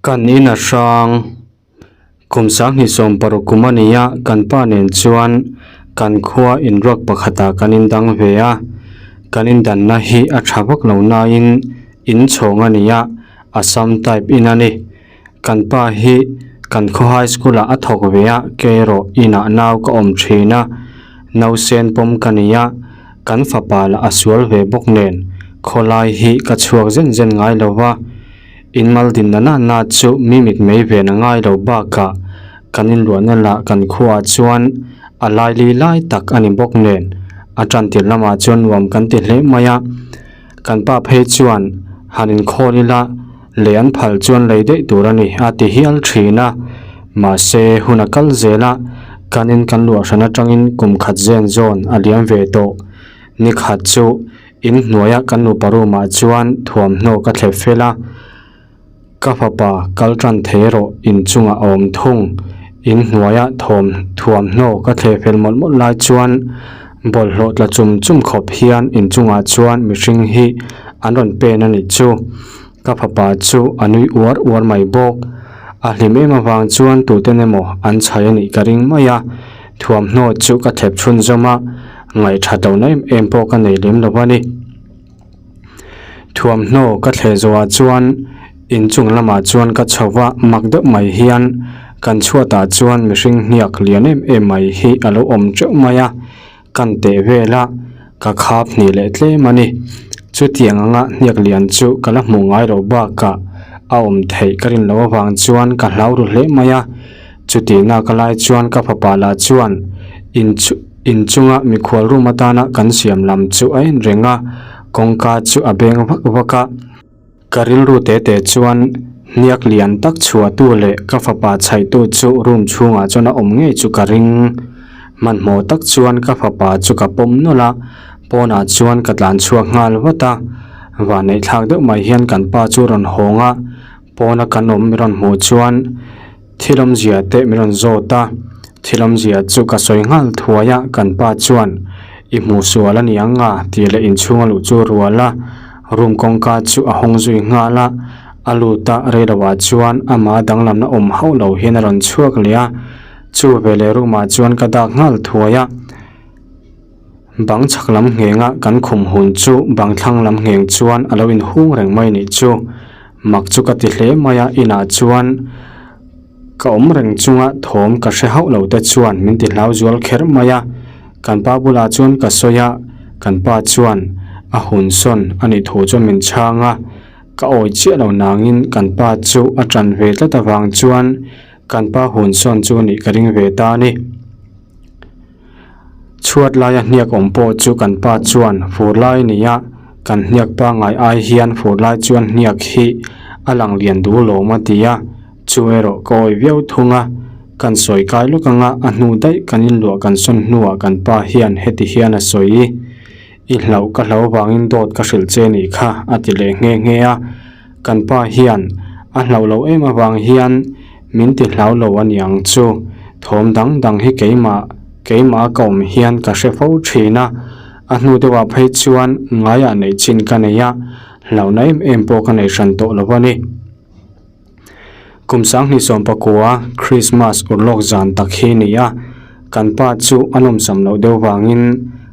Kan in a hrang. Kum sanghnih 60 kum a ni a, kan pa nen chuan kan khua inruak pakhatah kan indang ve a. Kan indanna hi a tha vak lo nain inchhawng a ni a, Assam type in a ni. Kan pa hi kan khaw high school ah a thawk ve a, kei erawh inah nau ka awm thin a, nausen pawm ka ni a, kan fapa lah a sual ve bawk nen khawlai hi ka chhuak zen zen ngai lo va, in mal dinna na na chu mi mit mei ven a ngai lo bakah kan inluahna lah kan khuaah chuan a laili lai tak a ni bawk nen a tantir lamah chuan nuam kan ti hle mai a. Kan pa phei chuan han inkhawl ila lei an phal chuan lei daih tur a ni a ti hial thin a. Mahse hun a kal zel a, kan in kan luah hran atangin kum khat zen zawn a liam ve tawh. Ni khat chu in hnuaia kan nupa room ah chuan thuamhnaw ka thlep fel a. Ka fapa kal tan thei erawh inchungah a awm thung. In hnuaia thawm thuamhnaw ka thleh fel mawlh mawlh lai chuan bawlhhlawh tla chum chum khawp hian inchungah chuan mihring hi an rawn pen a nih chu. Ka fapa chu a nui uar uar mai bawk. A hlim em avang chuan tuten emaw an chhai a nih ka ring mai a. Thuamhnaw chu ka thlep chhunzawm a, ngaihthat lohna em em pawh ka nei lem lo a ni. Thuamhnaw ka thleh zawhah chuan inchung lamah chuan ka chho va, mak deuh mai hian kan chhuatah chuan mihring hniak lian em em mai hi a lo awm teuh mai a, kan teh vel a, ka khap hnih leh tlem a ni. Chutiang anga hniak lian chu ka la hmuh ngai loh bakah a awm theih ka rin loh avang chuan ka hlau ru hle mai a, chutihna ka lai chuan ka fapa lah chuan inchhu. Inchunga mikhual room atana kan siam lam chu a en reng a, kawngka chu a beng vak vak a. Ka rilru te te chuan hniak lian tak chhuahtu leh ka fapa chhaihtu chu room chhungah chuan a awm ngei chu ka ring. Hmanhmawh tak chuan ka fapa chu ka pawm nawlh a, pawnah chuan ka tlan chhuak nghal vat a. Vanneihthlak deuh mai hian kan pa chu rawn hawng a, pawna kan awm mi rawn hmuh chuan Thil awmzia teh min rawn zawt a, thil awmzia chu ka sawi nghal thuai a, kan pa chuan i hmuh sual a ni ang a tih leh inchhung a luh chu rual a, room kawngka chu a hawng zui nghal a, a lut a reiloah chuan amah danglamna awm hauh lo hian a rawn chhuak leh a, chu veleh room ah chuan ka dak nghal thuai a. Bang chhak lam nghenga kan khum hun chu bang thlang lam ngheng chuan a lo inhung reng mai nih chu. Mak chu ka ti hle mai a, inah chuan ka awm reng chunga thawm ka hre hauh lo te chuan min ti hlau zual kher mai a. Kan pa bulah chuan ka sawi a, kan pa chuan a hun sawn a nih thu chuan min chhang a. Ka awi chiah lo nangin kan pa chu a ṭan ve tlat avang chuan kan pa hun sawn chu nih ka ring ve ta a ni. Chhuat laia hniak awm pawh chu kan pa chuan fur lai a ni a, kan hniak pangngai ai hian fur lai chuan hniak hi a lang lian duh lawm a ti a, chu erawh ka awi viau thung a, kan sawi kai lawk anga a hnu daih kan inluah kan sawn hnuah kan pa hian heti hian a sawi i hlauh ka hlo vangin dawt ka hrilh che nih kha a ti leh nghe nghe a, kan pa hian a hlauh loh em avang hian Min ti hlau lo a niang chu, thawm dang dang hi keimah, keimah ka awm hian ka hre fo thin a, a hnu deuhah phei chuan ngaiah neih chin ka nei a, hlauhna em em pawh ka nei hran tawh lo a ni. Kum 2019 Christmas urlawk zan tak hi ni a, kan pa chu a nawmsam loh deuh vangin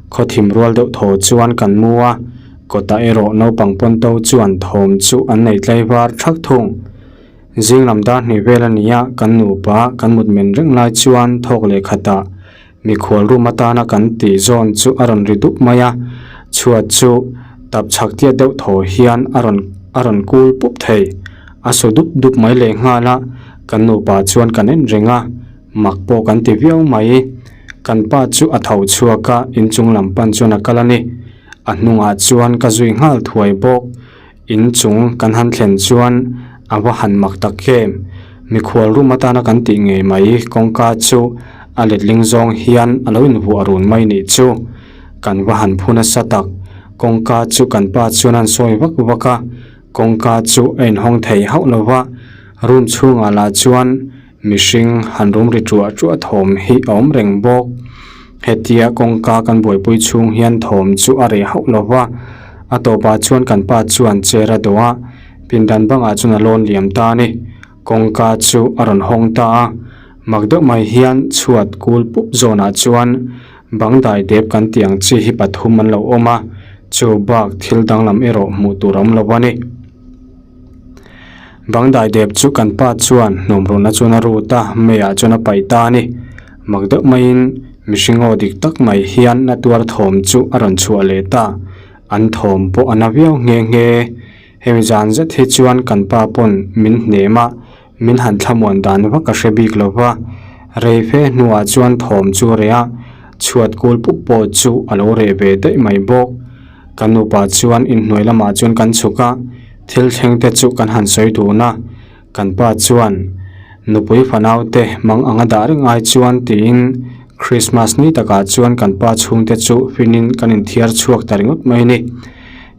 khawthim rual deuh thaw chuan kan mu a, kawtah erawh naupang pawnto chuan thawm chu an nei tlaivar thak thung. Zing lam dar hnih vel a ni a, kan nupa kan mut men reng lai chuan thawk leh khatah mikhual room atana kan tih zawn chu a rawn ri dup mai a, chhuat chu tap chhak tiat deuh thaw hian a rawn a rawn kul pup thei. A su dup dup mai leh nghal a, kan nupa chuan kan en reng a, mak pawh kan ti viau mai. Kan pa chu a tho chhuak a, inchung lam pan chuan a kal a ni. A hnungah chuan ka zui nghal thuai bawk. In chung kan han thlen chuan a va han mak tak em? Mikhual room atana kan tih ngei mai kawngka chu a letling zawng hian a lo invuah run mai nih chu. Kan va han phu nasa tak. Kawngka chu kan pa chuan an sawi vak vak a, kawngka chu a inhawng thei hauh lo va, room chhungah lah chuan Mihring han rum ri ṭuah ṭuah thawm hi a awm reng bawk. Hetia kawngka kan buaipui chhung hian thawm chu a reh hauh lo va, a tawpah chuan kan pa chuan chair a dawh a, pindan bangah chuan a lawn liam ta a ni. Kawngka chu a rawn hawng ta a, mak deuh mai hian chhuat kul pup zawnah chuan bang daidep kan tih ang chi hi pathum an lo awm a, chu bak thil danglam erawh hmuh tur a awm lo a ni. Bang daidep chu kan pa chuan hnawm runa chuan a rut a, meiah chuan a paih ta a ni. Mak deuh maiin mihring aw dik tak mai hian na tuar thawm chu a rawn chhuah leh ta, an thawm pawh a na viau nghe nghe. Hemi zan zet hi chuan kan pa pawn min hnem a, min han thlamuan dan vak a hre bik lo va. Rei fe hnuah chuan thawm chu a reh a, chhuat kul pup pawh chu a lo reh ve daih mai bawk. Kan nupa chuan inhnuai lamah chuan kan chhuk a, thil thleng te chu kan han sawi dun a. Kan pa chuan, Nupui fanau te mang anga dah reng ai chuan tiin Christmas ni takah chuan kan pa chhungte chu finin kan inthiar chhuak ta ringawt mai a ni.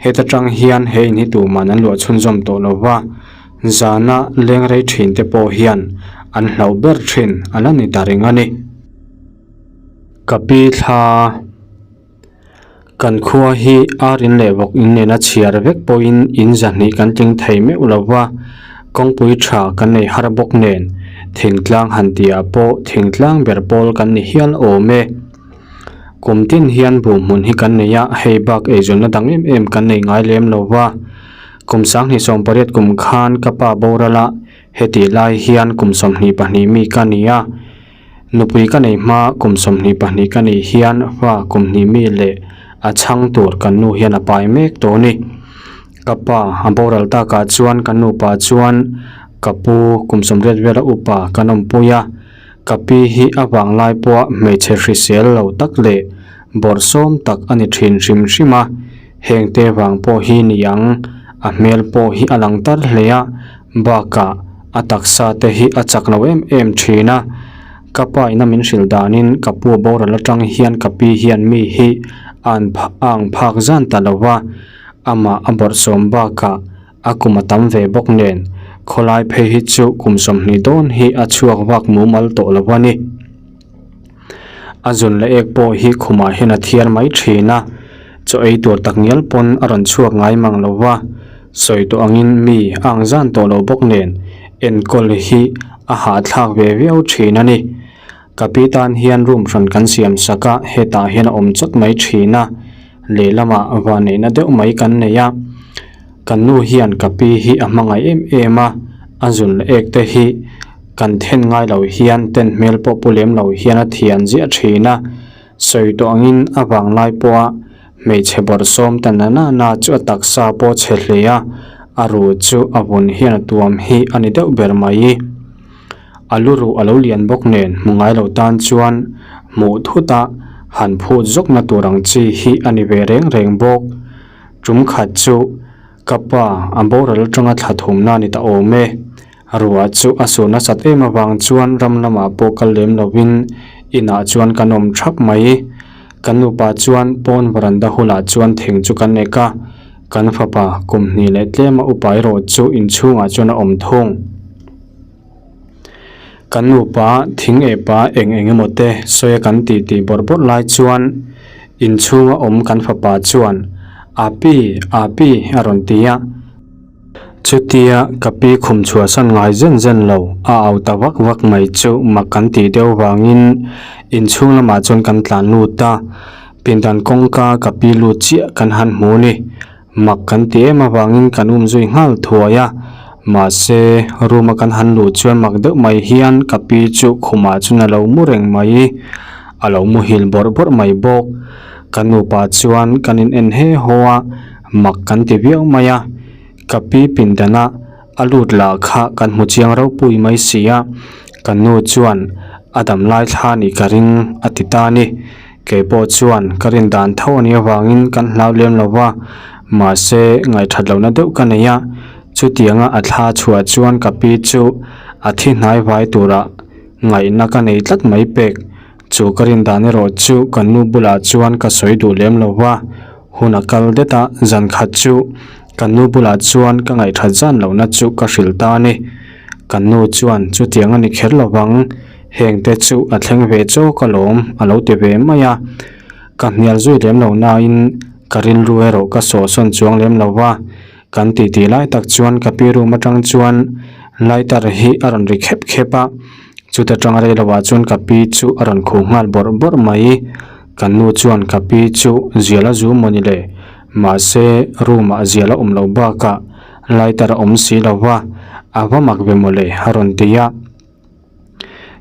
Heta tang hian he in hi tuman an luah chhunzawm tawh lo va, zana leng rei thin te pawh hian an hlauh ber thin a la ni ta reng a ni. Ka pi thla. Kan khua hi ar in leh vawk in nena chhiar vek pawhin in zahnih kan tling thei meuh lo va, kawngpui tha kan nei har bawk nen thingtlang han tihah pawh thingtlang ber pawl kan ni hial awm e. Kum tin hian buh hmun hi kan nei a, hei bak eizawnna dang em em kan nei ngai lem lo va. Kum 2018 kum khan ka pa boral a, hetih lai hian kum 22 mi ka ni a. Nupui ka nei hma kum 22 ka nih hian fa kum hnih mi leh a chhang tur kan nu hian a pai mek tawh a ni. Ka pa a boral takah chuan kan nupa chuan ka pu kum 80 vela upa kan awmpui a, ka pi hi a vanglai pawha hmeichhe hrisel lo tak leh bawrhsawm tak a ni thin hrim hrim a, hengte vang pawh hi ni ang a hmel pawh hi a lang tar hle a. Bakah a taksa te hi a chak lo em em thin a, ka pa ina min hrilh danin ka pu boral atang hian ka pi hian mi hi an ang phak zan ta lo va, amah a bawrhsawm bakah a kum a tam ve bawk nen khawlai phei hi chu kum 20 dawn hi a chhuak vak mumal tawh lo a ni. A zun leh ek pawh hi khumah hian a thiar mai thin a, chaw ei tur tak ngial pawn a rawn chhuak ngai mang lo va, sawi tawh angin mi a ang zan tawh lo bawk nen enkawl hi a hahthlak ve viau thin a ni. Ka pi tan hian room hran kan siam sak a, hetah hian a awm chawt mai thin a, lehlamah vanneihna deuh mai kan nei a, kan nu hian ka pi hi a hmangaih em em a, a zun leh ek te hi Kan then ngai lo hian ten hmel pawh pu lem lo hian a thian ziah thin a, sawi tawh angin a vanglai pawha hmeichhe bawrhsawm ta na na na chu a taksa pawh chhe hle a, a ru chu a vun hian a tuam hi a ni deuh ber mai. A lu ruh a lo lian bawk nen hmu ngai lo tan chuan hmuh thut a han phut zawkna tur ang chi hi a ni ve reng reng bawk. Tum khat chu ka pa a boral atanga thla thumna a ni ta awm e. Ruah chu a sur nasat em avang chuan ram lamah pawh kal lem lovin inah chuan kan awm thap mai. Kan nupa chuan pawn varanda hulah chuan thing chu kan ek a, kan fapa kum hnih leh tlema upa erawh chu inchhungah chuan a awm thung. Kan nupa thing eh pa eng eng emaw te sawi a kan tih tih bawrh bawrh lai chuan inchhunga awm kan fapa chuan, Api, Api a rawn ti a. Chutia ka pi khum chhuahsan ngai zen zen lo a au ta vak vak mai chu mak kan tih deuh vangin inchhung lamah chuan kan tlan lut a, pindan kawngka ka pi lut chiah kan han hmu ni. Mak kan ti em avangin kan um zui nghal thuai a, mahse room a kan han luh chuan mak deuh mai hian ka pi chu khumah chuan a lo mu reng mai, a lo muhil bawrh bawrh mai bawk. Ka nupa chuan kan in en he haw a, mak kan ti viau mai a, ka pi pindana a lut lah kha kan hmu chiang ropui mai si a, ka nu chuan a dam lai thla nih ka ring a ti ta a ni. Kei pawh chuan ka rin dan tho a nih avangin kan hlau lem lo va, mahse ngaihthat lohna deuh ka nei a, chutianga a thla chhuah chuan ka pi chu a thi hnai vai turah ngaihna ka nei tlat mai pek. Chu ka rin dan erawh chu kan nu bulah chuan ka sawi duh lem lo va, hun a kal det a, zan khat chu kan nu bulah chuan ka ngaihthat zan lohna chu ka hrilh ta a ni. Kan nu chuan chutiang a ni kher lo vang, heng te chu a thleng ve chawk alawm a lo ti ve mai a. Ka hnial zui lem lo nain ka rilru erawh ka sawhsawn chuang lem lo va, kan titi lai tak chuan ka pi room atang chuan. Lighter hi a rawn ri khep khep a, chuta tang rei lovah chuan ka pi chu a rawn khuh nghal bawrh bawrh mai. Kan nu chuan ka pi chu zial a zu maw ni le? Mahse room ah zial a awm loh bakah lighter a awm si lo va, a va mak ve maw le a rawn ti a.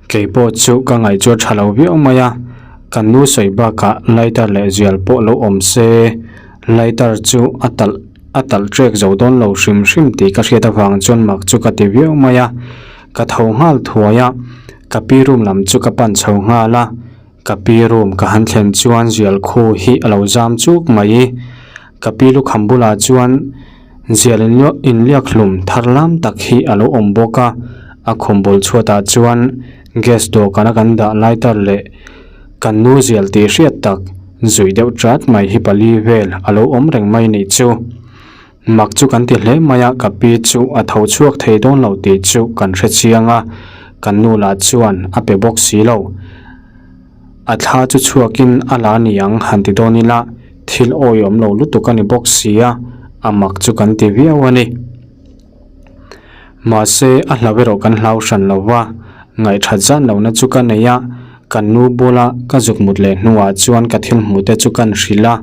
Kei pawh chu ka ngaih chu a tha lo viau mai a, kan nu sawi bakah lighter leh zial pawh lo awm se, lighter chu a talh a talh trek zo dawn lo hrim hrim tih ka hriat avang chuan mak chu ka ti viau mai a, ka tho nghal thuai a, ka pi room lam chu ka pan chho nghal a, ka pi room ka han thlen chuan zial khu hi a lo zam chuk mai, ka pi lukham bulah chuan. Zial inliak hlum thar lam tak hi a lo awm bawk a, a khum bul chhuatah chuan gas dawhkana kan dah lighter leh kan nu zial tih hriat tak zuih deuh chat mai hi pali vel a lo awm reng mai nih chu. Mak chu kan ti hle mai a, ka pi chu a tho chhuak thei dawn lo tih chu kan hre chiang a, kan nu lah chuan a pe bawk si lo. A thla chu chhuakin a la ni ang han ti dawn ila thil awihawm lo lutuk a ni bawk si a, a mak chu kan ti viau a ni. Mahse a hlau erawh kan hlau hran lo va, ngaihthat zan lohna chu ka nei a, kan nu bula ka zuk mut leh hnuah chuan ka thil hmuh te chu kan hrilh a,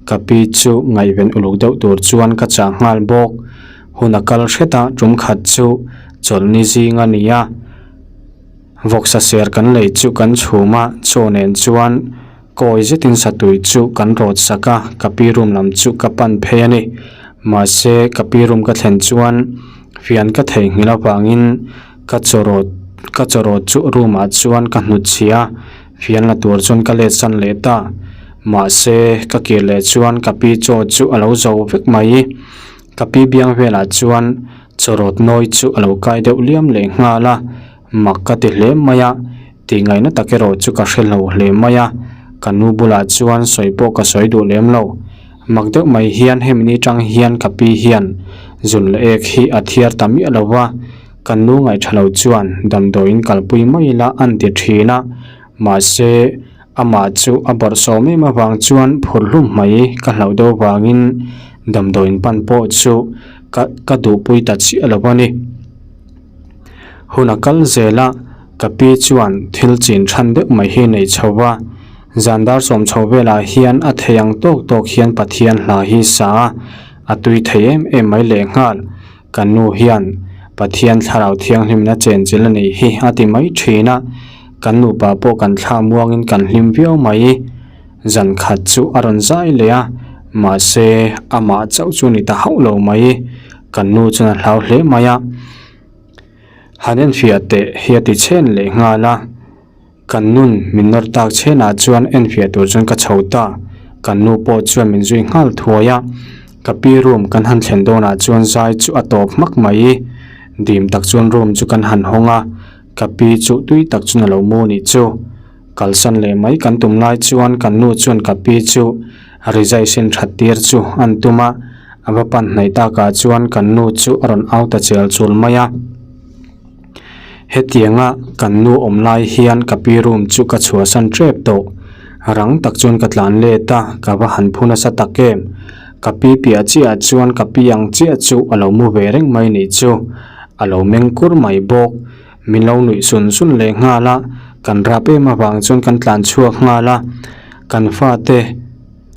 ka pi chu ngaihven uluk deuh tur chuan ka chah nghal bawk. Hun a kal hret a, tum khat chu chawlhni zing a ni a. Vawksa ser kan lei chu kan chhum a, chaw nen chuan kawi zetin satui chu kan rawt sak a, ka pi room lam chu ka pan phei a ni. Mahse, ka pi room ka thlen chuan fian ka theihnghilh avangin ka chaw rawt ka chaw rawt chu room ah chuan ka hnut chhia a, fian la tur chuan ka let san leh ta. Mahse, ka kir leh chuan ka pi chaw chu a lo zo vek mai. Ka pi biang velah chuan chaw rawt nawi chu a lo kai deuh liam leh nghal a, mak ka ti hle mai a, tih ngaihna tak erawh chu ka hre lo hle mai a, ka nu bulah chuan sawi pawh ka sawi duh lem lo. Mak deuh mai hian hemi ni tang hian ka pi hian zun leh ek hi a thiar ta miah lo va, ka nu ngaihṭha lo chuan damdawiin kalpui mai ila an ti ṭhin a, mahse Amah chu a bawrhsawm em avang chuan phur hlum mai ka hlauh deuh avangin damdawiin pan pawh chu ka ka duhpui ta chiah lo a ni. Hun a kal zel a, ka pi chuan thil chin than deuh mai hi nei chho va, zan dar sawm chho velah hian a thei ang tawk tawk hian Pathian hla hi sa a, a tui thei em em mai lehnghal. Ka nu hian Pathian thlarau thianghlimna chenchilh a nih hi a ti mai thin a, kan nupa pawh kan thla muangin kan hlim viau mai. Zan khat chu a rawn zai leh a, mahse amah chauh chu ni ta hauh lo mai. Kan nu chuan a hlau hle mai a, Han enfiah teh hi a ti chhen leh nghal a. Kan nun min nawr tak chhenah chuan enfiah tur chuan ka chho ta. Kan nu pawh chuan min zui nghal thuai a. Ka pi room kan han thlen dawnah chuan zai chu a tawp hmak mai. Dim tak chuan room chu kan han hawng a, ka pi chu tui tak chuan a lo mu nih chu. Kalsan leh mai kan tum lai chuan kan nu chuan ka pi chu rizai sin that tir chu an tum a, a va pan hnaih takah chuan kan nu chu a rawn au ta chel chul mai a. Hetianga kan nu awm lai hian ka pi room chu ka chhuahsan tep tawh. Rang tak chuan ka tlan let a, ka va han phu nasa tak em. Ka pi piah chiahah chuan ka pi ang chiah chu a lo mu ve reng mai nih chu. A lo meng kur mai bawk. Min lo nuih sun sun leh nghal a, kan rap em avang chuan kan tlan chhuak nghal a. Kan fate.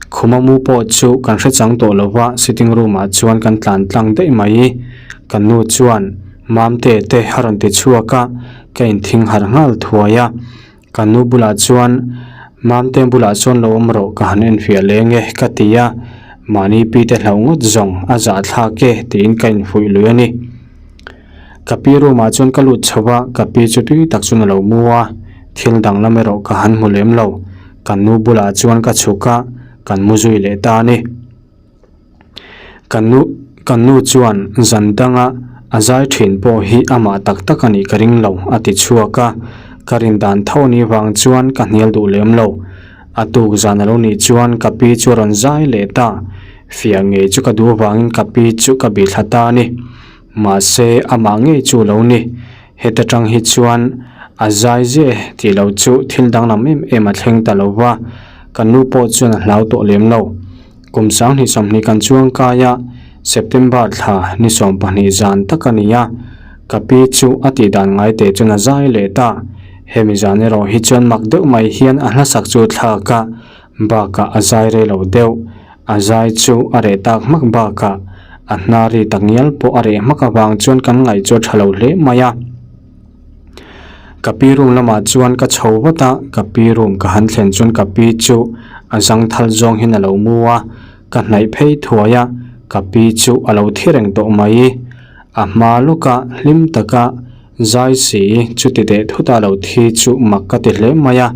Khuma mu pawh chu kan hre chang tawh lo va, sitting room ah chuan kan tlan tlang daih mai. Ka nu chuan Mamte te a rawn ti chhuak a, ka inthing harh nghal thuai a. Ka nu bulah chuan Mamte bulah chuan lo awm rawh ka han enfiah leng e ka ti a, mahni pi te hlauh ngawt zawng a zahthlak e tiin ka infuih lui a ni. Ka pi room ah chuan ka lut chho a, ka pi chu tui tak chuan a lo mu a, thil danglam erawh ka han hmu lem lo. Kan nu bulah chuan ka chhuk a, kan mu zui leh ta a ni. Kan nu kan nu chuan zan danga a zai thin pawh hi amah tak tak a nih ka ring lo a ti chhuak a, ka rin dan tho ni vang chuan ka hnial duh lem lo. A tuk zan a lo nih chuan ka pi chu a rawn zai leh ta, fiah ngei chu ka duh vangin ka pi chu ka bihthla ta a ni. Mahse, amah ngei chu lo ni. Heta tang hi chuan a zai ziah e tih lo chu thil danglam em em a thleng ta lo va, ka nu pawh chuan a hlau tawh lem lo. Kum 2020 kan chuang kai a, September thla ni 12 zan tak a ni a. Ka pi chu a tih dan ngai teh chuan a zai leh ta. Hemi zan erawh hi chuan mak deuh mai hian a hlasak chu thlak a, bakah a zai rei lo deuh. A zai chu a reh tak hmak bakah a hna ri tak ngial pawh a reh hmak avang chuan kan ngaih chu a tha lo hle mai a. Ka pi room lamah chuan ka chho vat a, ka pi room ka han thlen chuan ka pi chu a zangthal zawng hian a lo mu a, ka hnaih phei thuai a, ka pi chu a lo thi reng tawh mai. A hma lawka hlim taka zai si chuti teh thut a lo thi chu mak ka ti hle mai a,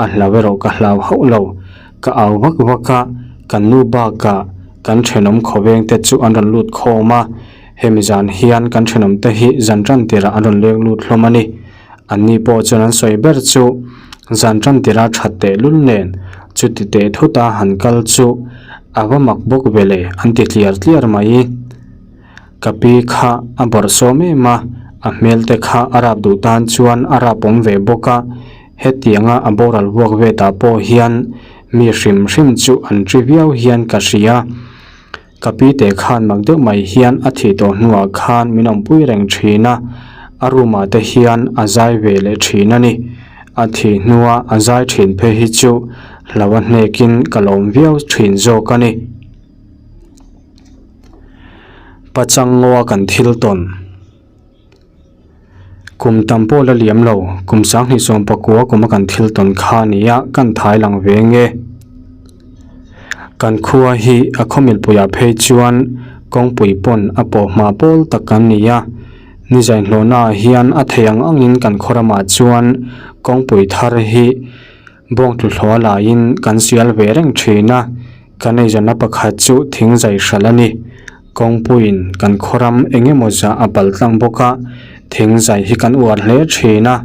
a hlau erawh ka hlau hauh lo. Ka au vak vak a, kan nu bakah kan thenawm khawveng te chu an rawn lut khawm a, Hemi zan hian kan thenawmte hi zan tan tirah an rawn leng lut hlawm a ni. Anni pawh chuan an sawi ber chu zan tan tira that teh lul nen chuti teh thuta han kal chu a va mak bawk ve le an ti tliar tliar mai. Ka pi kha a bawrh sawm em a, a hmel te kha a rap duh tan chuan a rap awm ve bawk a, hetianga a boral vuak ve tah pawh hian mi hrim hrim chu an ri viau hian ka hria. Ka pi te khan mak deuh mai hian a thih tawh hnuah khan min awmpui reng thin a, a room ah te hian a zai ve leh thin a ni. A thih hnua a zai thin phei hi chu hlo a hnekin ka lawm viau thin zawk a ni. Pachang ngaw a kan thil tawn. Kum tam pawh la liam lo, kum sanghnih sawmpakua kuma kan thil tawn kha a ni a, kan thai lang ve nge. Kan khua hi a khawmilpuiah phei chuan kawngpui pawn a pawh hma pawl tak kan ni a, ni zainhlawhnaah hian a thei ang angin kan khaw ramah chuan kawngpui thar hi bawngtluhlawh a laiin kan sial ve reng thin a, kan eizawnna pakhat chu thing zai hralh a ni. Kawngpuiin kan khaw ram eng emaw zah a pal tlang bawk a, thing zai hi kan uar hle thin a,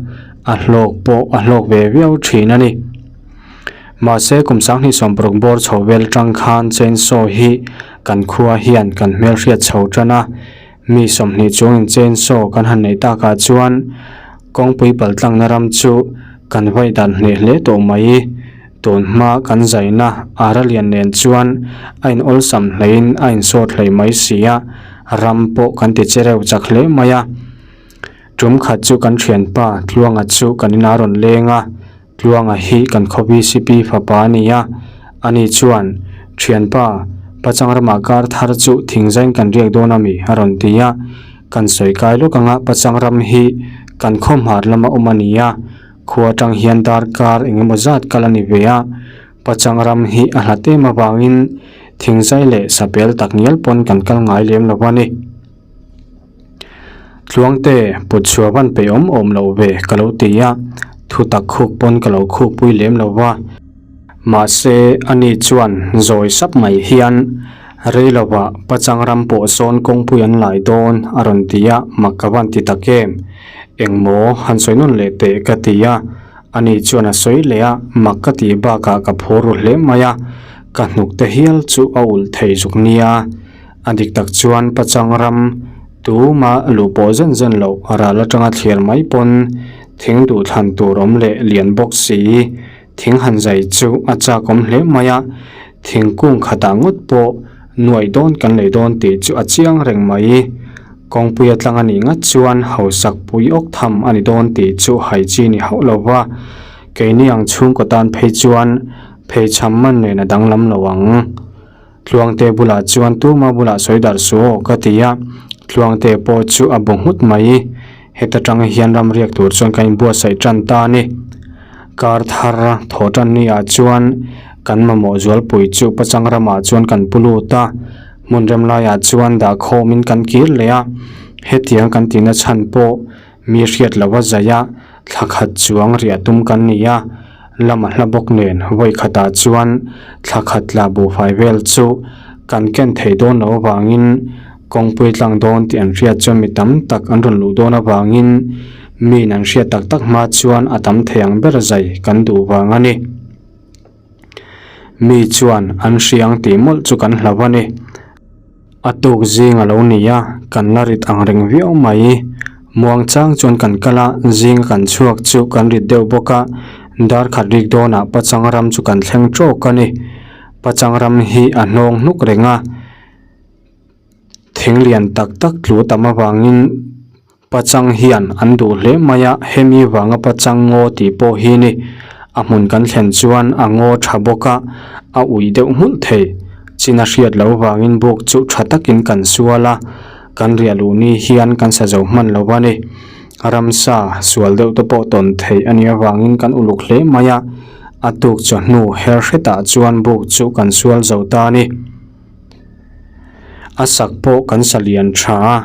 a hlawk pawh a hlawk ve viau thin a ni. Mahse kum sanghnih sawmparuk bawr chho vel tang khan chainsaw hi kan khua hian kan hmelhriat chho tan a, mi 20 chuangin chainsaw kan han neih takah chuan kawngpui pal tlangna ram chu kan vaih dan hneh hle tawh mai. Tun hma kan zaina ara lian nen chuan a in awlsam hleiin a insawt hlei mai si a, ram pawh kan ti che reuh chak hle mai a. Tum khat chu kan thianpa Tluanga chu kan inah a rawn leng a, Tluanga hi kan khaw VCP fapa a ni a, ani chuan, Thianpa, Pachang ramah kar thar chu thingzain kan riak dawn ami? a rawn ti a, kan sawi kai lawk anga Pachang ram hi kan khaw hmar lama awm a ni a, Khua atang hian darkar eng emaw zat kal a ni ve a, Pachang ram hi a hlat em avangin thingzai leh sapel tak ngial pawn kan kal ngai lem lo a ni. Tluangte put chhuah van peih awm awm lo ve ka lo ti a, thu tak khuk pawn ka lo khuk pui lem lo va. Mahse ani chuan zawi sap mai hian rei lovah Pachang ram pawh sawn kawngpui an lai dawn a rawn ti a, mak ka van ti tak em. Engmaw han sawi nawn leh teh ka ti a, ani chuan a sawi leh a, mak ka tih bakah ka phur ru hle mai a, ka hnuk te hial chu a ulh thei zuk nia. A dik tak chuan Pachang ram tuma luh pawh zen zen loh ral atanga thlir mai pawn thing duh thlan tur awm leh lian bawk si thing han zai chu a chak awm hle mai a, thingkung khatah ngawt pawh nuaih dawn kan lei dawn tih chu a chiang reng mai. Kawngpuia tlang a nih ngat chuan hausak pui awk tham a ni dawn tih chu hai chi ni hauh lo va, keini ang chhungkaw tan phei chuan pheichham man nen a danglam lo ang. Tluangte bulah chuan tuma bulah sawi darh suh aw ka ti a, Tluangte pawh chu a bu nghut mai. Heta tang hian ram riak tur chuan kan inbuatsaih tan ta a ni. Kar thar thaw tan ni ah chuan kan mamawh zualpui chu pachang ramah chuan kan pu lut a, hmun rem laiah chuan dah khawmin kan kir leh a, hetiang kan tihna chhan pawh mi hriat lova zaih a, thla khat chuang riah tum kan ni a, lama hla bawk nen vawi khatah chuan thla khat tla buhfai vel chu kan ken thei dawn loh avangin kawngpui tlang dawn tih an hriat chuan mi tam tak an rawn luh dawn avangin miin an hriat tak tak hma chuan a tam thei ang ber zai kan duh vang a ni. Mi chuan an hriang tih mawlh chu kan hlau a ni. A tuk zing a lo ni a, kan la rit ang reng viau mai. Muang chang chuan kan kal a, zing a kan chhuak chu kan rit deuh bawk a, dar khat rik dawnah Pachang ram chu kan thleng tawk a ni. Pachang ram hi a hnawng hnuk reng a, thing lian tak tak tlu tam avangin. Pachang hian an duh hle mai a, hemi vanga pachang ngaw tih pawh hi ni. A hmun kan thlen chuan a ngaw tha bawk a, a ui deuh nghulh thei. Chin a hriat loh vangin buk chu tha takin kan sual a, kan riah luh ni hian kan sa zo hman lo a ni. Ramsa sual deuh te pawh tawn theih a nih avangin kan uluk hle mai a, a tuk chawhnu her hretah chuan buk chu kan sual zo ta a ni. A sak pawh kan sa lian tha a,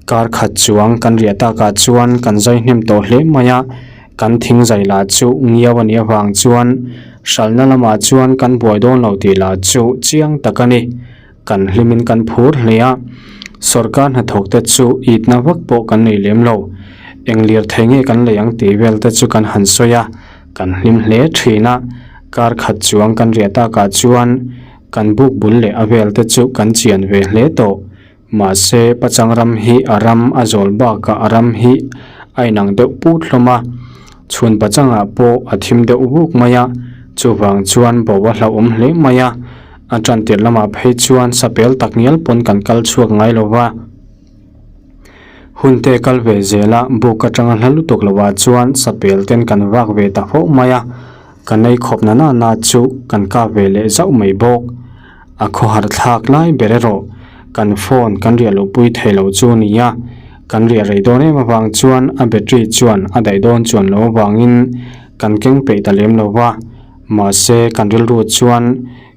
kar khat chuang kan riah takah chuan kan zai hnem tawh hle mai a, kan thing zai lah chu ngiau a nih avang chuan hralhna lamah chuan kan buai dawn lo tih lah chu chiang tak a ni. Kan hlimin kan phur hle a, sawrkar hnathawk te chu itna vak pawh kan nei lem lo. Eng lirthei nge kan lei ang tih vel te chu kan han sawi a, kan hlim hle thin a, kar khat chuang kan riah takah chuan Kan buk bul leh a vel te chu kan chian ve hle tawh. Mahse, Pachang ram hi a ram a zawl bakah a ram hi a inang deuh put hlawm a. Chhun Pachangah pawh a thim deuh vuk mai a, chuvang chuan bo a hlauhawm hle mai a. A tantirh lamah phei chuan sapel tak ngial pawn kan kal chhuak ngai lo va. Hun te kal ve zel a, buk atanga hla lutuk lovah chuan sapel ten kan vak ve ta fo mai a, kan ei khawp na na na chu kan kap ve leh zauh mai bawk. A khawhar thlak lai ber erawh kan phone kan riah luh pui thei lo chu a ni a, kan riah rei dawn em avang chuan a battery chuan a daih dawn chuan lo avangin kan keng peih ta lem lo va, mahse kan rilru chuan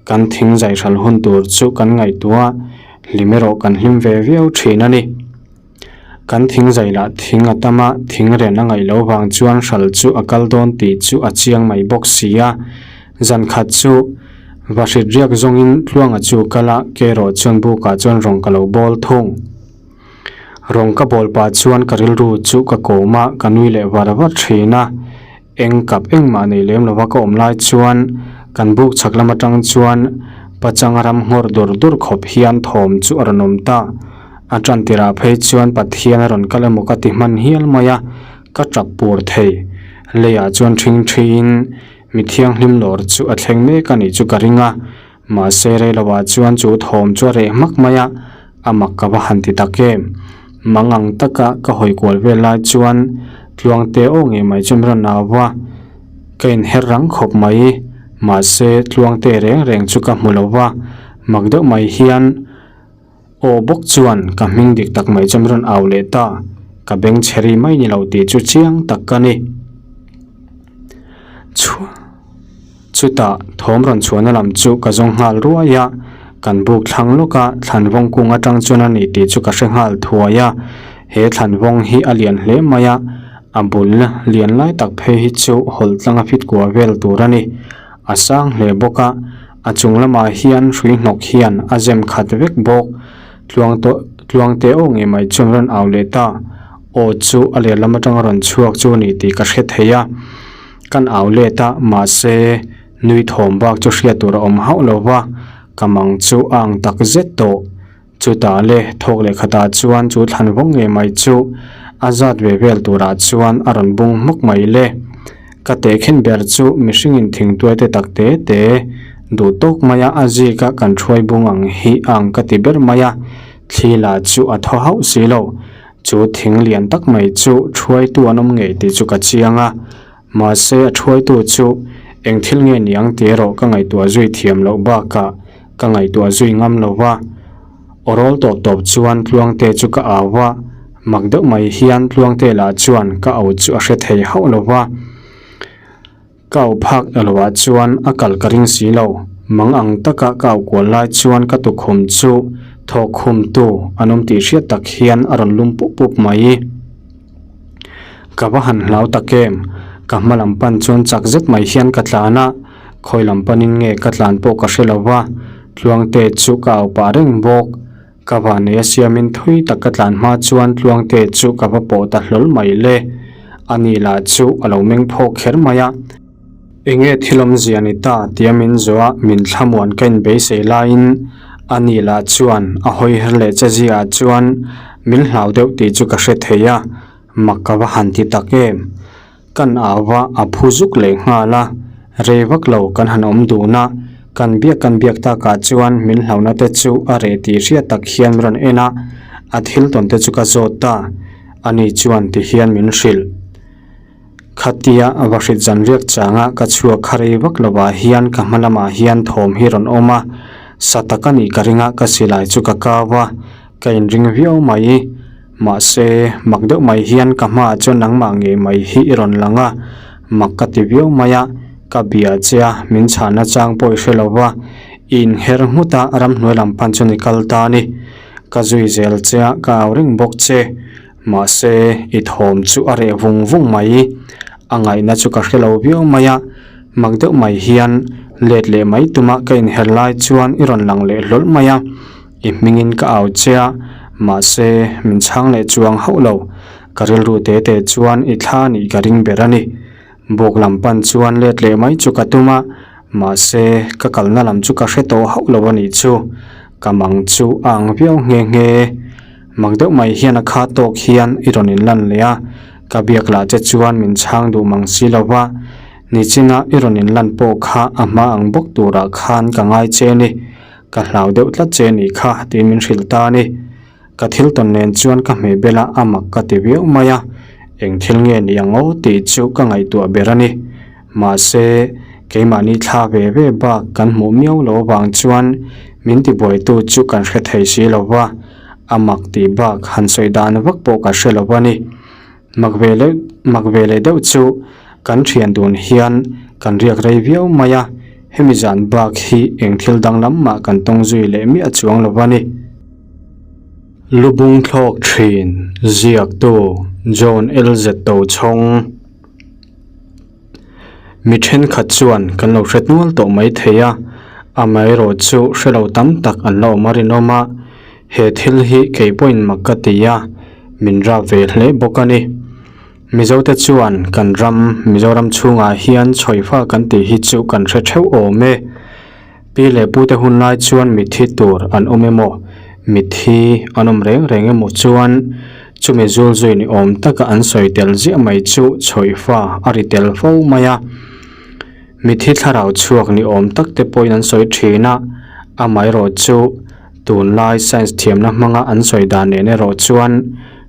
kan thing zai hral hun tur chu kan ngaihtuah a. Hlim erawh kan hlim ve viau thin a ni. Kan thing zai lah thing a tam a, thing ren a ngaih loh vang chuan hral chu a kal dawn tih chu a chiang mai bawk si a. Zan khat chu Vahrit riak zawngin Tluanga chu kal a, kerawh chuan bukah chuan rawng ka lo bawl thung. Rawng ka bawl pah chuan ka rilru chu ka kawm a, ka nui leh var var thin a. Eng kap engmah nei lem lova ka awm lai chuan kan buk chhak lam atang chuan pachang ram nghawr dur dur khawp hian thawm chu a rawn awm ta. A tan tirah phei chuan Pathian a rawn kal emaw ka ti hman hial mai a, ka tap pur thei. Leiah chuan thing thiin mi thianghlim lawr chu a thleng mek a nih chu ka ring a, mahse reiloah chuan chu thawm chu a reh hmak mai a, a mak ka va han ti tak em. Mang ang taka ka hawi kual vel lai chuan Tluangte aw ngei mai chu min rawn au va, ka inher rang khawp mai. Mahse Tluangte reng reng chu ka hmu lo va, mak deuh mai hian aw bawk chuan ka hming dik tak mai chu min rawn au leh ta. Ka beng chhe ri mai ni lo tih chu chiang tak ka ni. Chutah thawm rawn chhuahna lam chu ka zawng nghal ruai a, kan buk thlang lawk a, thlan vawng kung atang chuan a ni tih chu ka hre nghal thuai a, he thlan vawng hi a lian hle mai a, a bul lian lai tak phei hi chu hawlh tlang a fit kua vel tur a ni, a sang hle bawk a, a chung lamah hian hrui hnawk hian a zem khat vek bawk, tluang tawh tluang te aw ngei mai chuan rawn au leh ta, aw chu a leh lam atanga rawn chhuak chu a ni tih ka hre thei a. Kan au let a, mahse nui thawm bak chu hriat tur a awm hauh lo va, ka mang chu a ang tak zet tawh. Chutah le thawk leh khatah chuan chu thlan vawng ngei mai chu a zat ve vel turah chuan a rawn bung hmawk mai le. Ka tehkhin ber chu mihringin thingtuai te tak te te duh tawk maia a zika kan thuai bung ang hi a ang ka ti ber mai a, thli lah chu a thaw hauh si lo. Chu thing lian tak mai chu thuaitu an awm ngei tih chu ka chiang a, mahse a thuaitu chu eng thil nge ni ang tih erawh ka ngaihtuah zui thiam loh bakah ka ngaihtuah zui ngam lo va. Aw rawl tawp tawp chuan Tluangte chu ka au a, mak deuh mai hian Tluangte lah chuan ka au chu a hre thei hauh lo va. Ka au phak eloah chuan a kal ka ring si lo. Mang ang taka ka au kual lai chuan ka tukhum chu thawk khum tu an awm tih hriat tak hian a rawn lum pup pup mai. Ka va han hlau tak em? Ka hma lam pan chuan chak zet mai hian ka tlan a, khawi lam panin nge ka tlan pawh ka hre lo va, Tluangte chu ka au pah reng bawk. Ka vanei a siamin thui tak ka tlan hma chuan Tluangte chu ka va pawh ta hlawl mai le. Ani lah chu a lo meng phawk kher mai a. Enge thil awmzia ni ta tia min zawh a, min thlamuan ka inbeisei laiin ani lah chuan a hawi her leh che ziaah chuan min hlau deuh tih chu ka hre thei a, mak ka va han ti tak em. Kan au va, a phu zuk leh nghal a, rei vak lo kan han awm dun a, kan biak kan biak takah chuan min hlauhna te chu a reh tih hriat tak hian rawn en a, a thil tawn te chu ka zawt ta. Ani chuan ti hian min hrilh. Khatia a va hrit zan riak changa ka chhuak kha rei vak lovah hian ka hma lamah hian thawm hi rawn awm a, sa tak a nih ka ring a, ka silai chu ka kau a, ka inring viau mai. Mahse, mak deuh mai hian ka hmaah chuan nangmah ngei mai hi i rawn lang a, mak ka ti viau mai a, ka bia che a, min chhahna chang pawh i hre lo va, i inher nghut a, ramhnuai lam pan chuan i kal ta a ni. Ka zui zel che a, ka au reng bawk che. Mahse, i thawm chu a reh vung vung mai. A ngaihna chu ka hre lo viau mai a, mak deuh mai hian let leh mai tuma ka inher lai chuan i rawn lang leh hlawlh mai a. I hmingin ka au che a, mahse, min chhang leh chuang hauh lo. Ka rilru te te chuan i thla nih ka ring ber a ni. Bawk lam pan chuan let leh mai chu ka tum a, mahse, ka kalna lam chu ka hre tawh hauh lo a nih chu. Ka mang chu a ang viau nghe nghe. Mak deuh mai hian a kha tawk hian i rawn inlan leh a, ka biak lah che chuan min chhang duh mang si lo va, nichina i rawn inlan pawh kha a hma ang bawk turah khan ka ngai che a ni. Ka hlau deuh tlat che a nih kha tiin min hrilh ta a ni. Ka thil tawn nen chuan ka hmeh bel a, a mak ka ti viau mai a, eng thil nge ni ang aw tih chu ka ngaihtuah ber a ni. Mahse, keimahni thla ve ve bak kan hmuh miau lo avang chuan min tibuaitu chu kan hre thei si lo va, a mak tih bak han sawi dan vak pawh ka hre lo a ni. Mak ve leh mak ve leh deuh chu kan thian dun hian kan riak rei viau mai a, hemi zan bak hi eng thil danglam mah kan tawng zui leh miah chuang lo va ni. Lubung thlawk thin ziaktu John LZ Tochhawng. Mi thenkhat chuan kan lo hre hnual tawh mai thei a, amaherawh chu hre lo tam tak an la awm a rinawm a, he thil hi kei pawhin mak ka ti a, min rap ve hle bawk a ni. Mizote chuan kan ram Mizoram chhungah hian chhawifa kan tih hi chu kan hre theuh awm e. Pi leh pute hun lai chuan mitthi tur an awm emaw, mitthi an awm reng reng emaw chuan chumi zul zui ni awm taka an sawi tel ziah mai chu chhawihfa a ri tel fo mai a. Mitthi thlarau chhuak ni awm tak te pawhin an sawi thin a, amaherawh chu tunlai science thiamna hmanga an sawi dan nen erawh chuan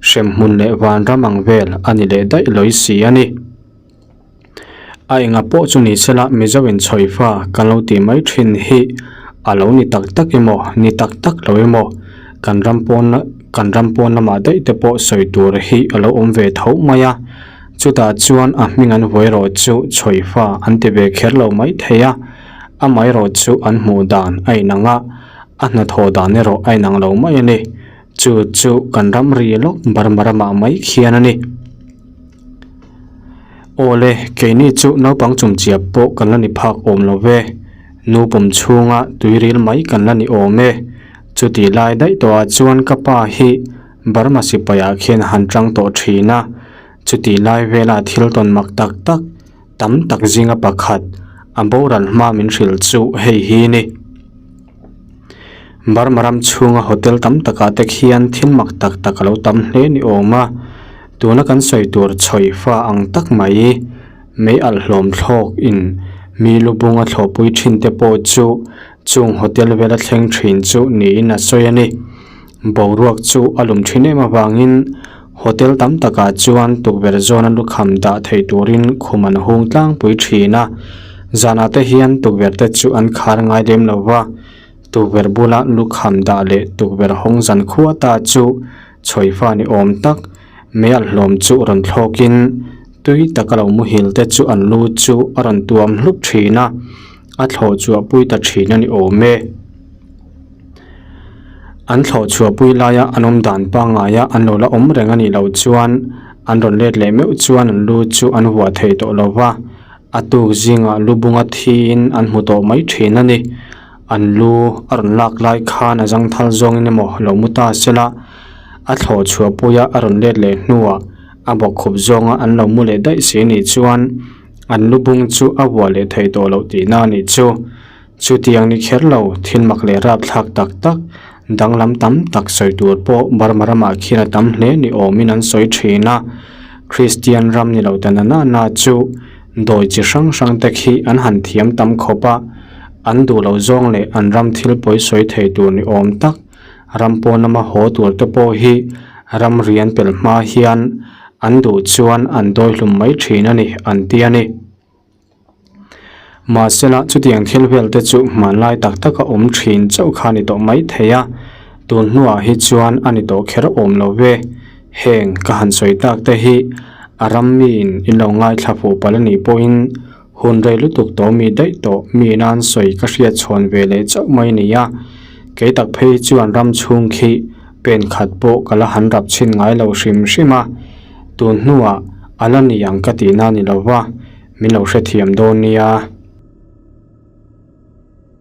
hremhmun leh vanram ang vel a ni leh daih lawi si a ni. A enga pawh chu ni sela Mizo inchhawifa kan lo tih mai thin hi a lo ni tak tak emaw ni tak tak lo emaw kan ram pawn kan ram pawn lamah daih te pawh sawi tur hi a lo awm ve tho mai a, chutah chuan a hming an vuai erawh chu chhawifa an ti ve kher lo mai thei a, amaherawh chu an hmuh dan a inang a, a hnathawh dan erawh a inang lo mai a ni. Chu chu kan ram ri lawk Burma ramah mai khian a ni. Awle, keini chu naupang chumchiap pawh kan la ni phak awm lo ve. Nu pum chhunga tuiril mai kan la ni awm e. Chutih lai daih tawhah chuan ka pa hi Burma sipaiah khian a han tang tawh thin a. Chutih lai vela thil tawn mak tak tak tam tak zinga pakhat a boral hma min hrilh chu hei hi ni. Burma ram chhunga hotel tam takah te khian thil mak tak tak a lo tam hle ni awm a, tuna kan sawi tur chhawi fa ang tak mai mei alh hlawm thlawk in mi lu bunga thlawhpui thin te pawh chu chung hotel vela thleng thin chu niin a sawi a ni. Boruak chu a lum thin em avangin hotel tam takah chuan tukverh zawna lukham dah thei turin khum an hung tlangpui thin a, zanah te hian tukverh te chu an khar ngai lem lo va, tukverh bula lukham dah leh tukverh hawng zan khua ta chu chhawifa ni awm tak meialh hlawm chu rawn thlawkin tui taka lo muhil te chu an lu chu a rawn tuam hlup thin a, a thlawh chhuahpui ta thin a ni awm e. An thlawh chhuahpui laia an awm dan pangngaia an lo la awm reng a nih loh chuan an rawn let leh meuh chuan an lu chu an huah thei tawh lo va, a tuk zingah lu bunga thiin an hmu tawh mai thin a ni. An lu a rawn lak lai khan a zangthal zawngin emaw lo mu ta sela, a thlawh chhuahpuia a rawn let leh hnuah a bawkkhup zawnga an lo mu leh daih si nih chuan an lu bung chu a huah leh thei tawh loh tihna a nih chu. Chutiang ni kher lo, thil mak leh rapthlak tak tak, danglam tam tak sawi tur pawh Burma ramah khian a tam hle ni awmin an sawi thin a. Kristian ram ni lo ta na na na chu dawi chi hrang hrang te khi an han thiam tam khawp a, an duh loh zawng leh an ram thil pawi sawi thei tur ni awm tak ram pawn lama haw tur te pawh hi Ramri an pel hma hian an duh chuan an dawi hlum mai thin a ni an ti a ni. Mahsela chutiang thil vel te chu hmanlai tak tak a awm thin chauh kha a ni tawh mai thei a, tun hnuah hi chuan a ni tawh kher awm lo ve. Heng ka han sawi tak te hi a ram miin in lo ngaithla fuh palh a nih pawhin hun rei lutuk tawh mi daih tawh mi nan sawi ka hriat chhawn ve leh chauh mai a ni a, kei tak phei chuan ram chhung khi pen khat pawh ka la han rap chhin ngai lo hrim hrim a, tun hnuah a la ni ang ka tihna a ni lo va, min lo hrethiam dawn nia.